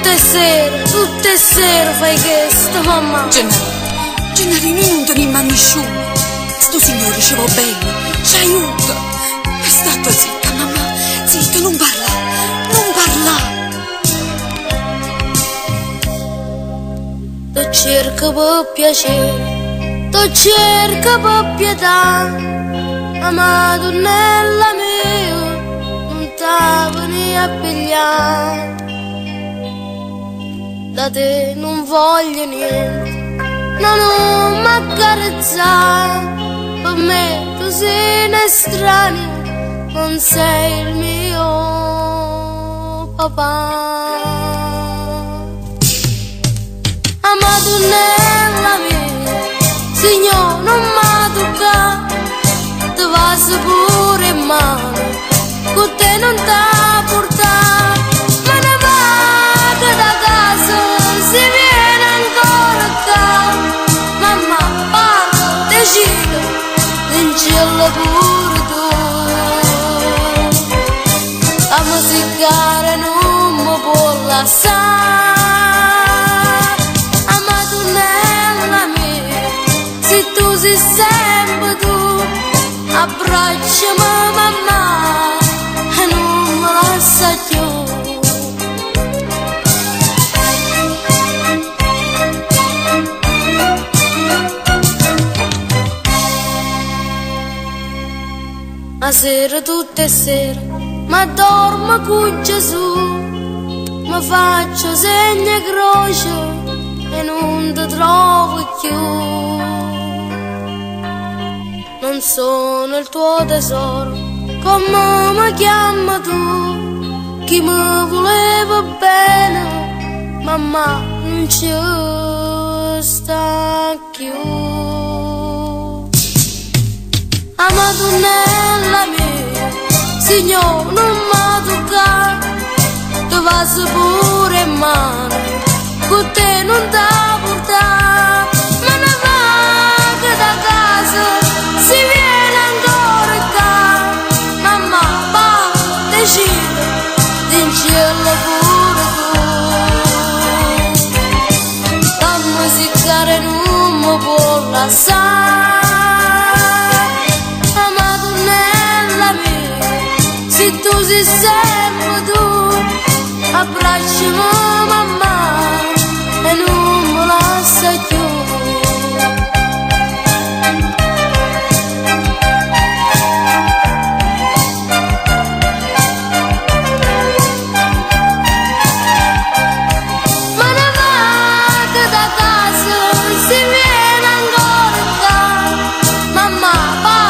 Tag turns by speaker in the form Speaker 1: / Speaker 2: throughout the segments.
Speaker 1: Tutte 'e sere, tutte 'e sere fai chesto, mammà.
Speaker 2: Gennarì, Gennarì, noi nun tenimmo a nisciuno. Stu signore ce vò bene, ci aiuta. E statte zitta, mammà, zitta, nun parlà, nun parlà.
Speaker 1: Te cerco pe piacere, te cerco pe pietà, 'A Madunnella mia nun t' 'a venì a piglià. Da te nun voglio niente, no nun m'accarezzà, pe me tu sei n'estraneo, non sei il mio papà. A Madunnella mia, Signò nun m' tuccà, te vaso pure 'e mmane, cu te nun t' 'a purtà. Me ne vaco da casa, si viene ancora ccà, mammà parla, decide, dincello pure tu. 'A si cara nun me può lassà. A Madunnella mia, si tu sei sempre tu, abbracciami mammà e nun me lassa più. A sera tutte e sere m'addormo cu Gesù, mi faccio segno 'e croce e nun te trovo più. Non sono il tuo tesoro, come mi chiami tu, chi mi voleva bene, mamma non ci sta più. A Madonnella mia, Signore, nun mi toccà, te vaso pure in mano, con te nun t'ha portà. Me ne vaco da casa, si viene ancora qua, mamma, papà, decide, dincello pure tu. Mamma si cara nun mi può lasciare. A Madonnella mia, se tu sei sempre tu, abbracciami mamma e non mi lascia più. Me ne vaco da casa, si viene ancora qua, mamma, papà,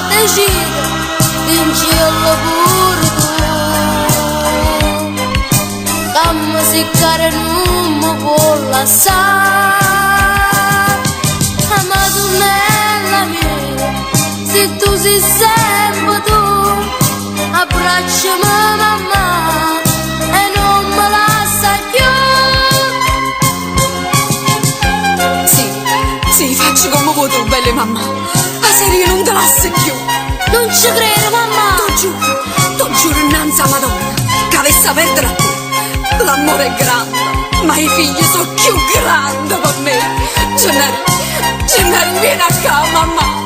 Speaker 1: decide, dincello pure tu. Mamma si cara nun mi può lasciare. A Madonnella mia, se tu sei sempre tu, abbracciami mamma e non mi lascia più.
Speaker 2: Sì, sì, faccio come vuoi tu, bella mamma. A serie non te lascio più.
Speaker 1: Non ci credo, mamma!
Speaker 2: T'ho giuro, t'ho giuro innanzi a Madonna, che avesse a perdere a te. L'amore è grande, ma i figli sono più grandi per me. Gennaro, Gennaro, vieni a qua, mamma.